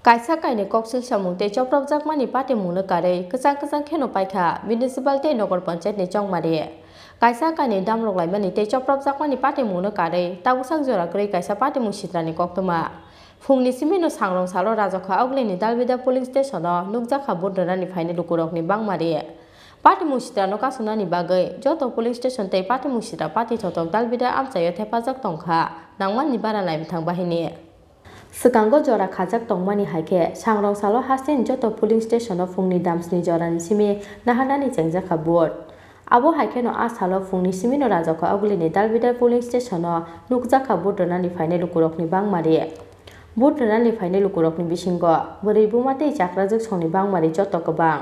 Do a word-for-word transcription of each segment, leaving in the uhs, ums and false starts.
Kaisa kainwi koksil samung tei chopropjakmani patimungno karwi kwchang kwchang kheno paikha municipal tei nogor panchayatni chongmari. Kaisa kainwi damrok laimani tei chopropjakmani patimungno karwi tabuksak jora kwrwi kaisa patimung sitrani koktwma. Phungni simino sangrong salo Rajakha Augulini Dalbida polling stationo nukjakha vote rwnani phainai lukurokni bangmari. Patimung sitrano kasonani bagwi joto polling station tei patimung sitra pati thothok Dalbida amchaio thepajak tongkha nangmani bara naimwthang bahini. Swkango jora khajak tongmani hai khe, sangrong salo hasteni joto polling stationo phungni damsni jorani simi naharnani chengjakha vote. Abo hai kheno a salo phungni simino Rajakha Augulini Dalbida polling stationo nukjakha vote rwnani phainai lukurokni bangmari. Vote rwnani phainai lukurokni bisingo bwrwi buma tei chakrajwk songni bangmari joto kwbang.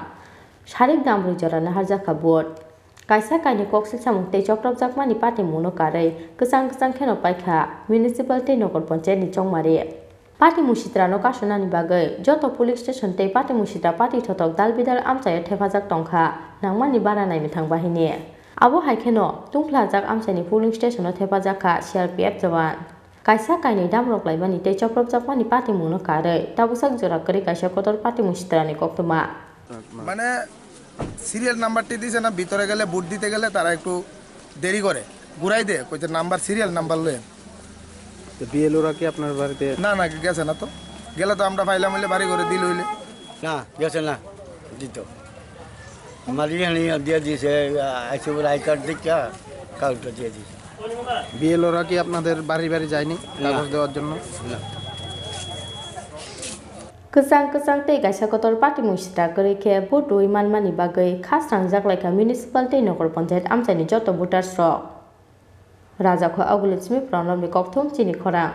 Sarik damrwi jora naharjakha vote. Kaisa kainwi koksil samung tei chopropjakmani patimungno karwi kwchang kwchang kheno paikha municipal tei nogor panchayatni chongmari. Patimung sitrano kasonani bagwi joto polling station tei patimung sitra pati thothok Dalbidal amchaio thepajak tongkha nangmani bara naimwthang bahini. Abo hai kheno tungphlajak amchaini polling stationo thepajakha C R P F jawan. Kaisa kainwi damrok laimani tei chopropjakmani patimungno karwi tabuksak jora kwrwi kaisa kotor patimung sitrani koktwma. মানে সিরিয়াল নাম্বারটি দিছে না, ভিতরে গেলে ভোট দিতে গেলে তারা একটু দেরি করে, ঘুরাই দেয়, কইতে নাম্বার, সিরিয়াল নাম্বার লয়ে। তো বিএলওরা কি আপনার বাড়িতে? না, না, গেছে না তো। গেলে তো আমরা পাইলাম হইলে বাড়ি ঘরে দিল হইলে। না, গেছে না, দিত। আমার ইয়ে নিয়ে দিয়ে দিয়েছে, আইসি বলে আই কার্ড দিচ্ছে, কাগজটা দিয়ে দিয়েছে। বিএলওরা কি আপনাদের বাড়ি বাড়ি যায়নি না। কাগজ দেওয়ার জন্য? না। Kwchang kwchang tei kaisa kotor patimung sitra kwrwi khe vote rwui manmani bagwi kha srangjak laikha municipal tei nogor panchayat amchaini joto voters rok. Rajakha Augulini simi Pranobni kokthum chini khorang.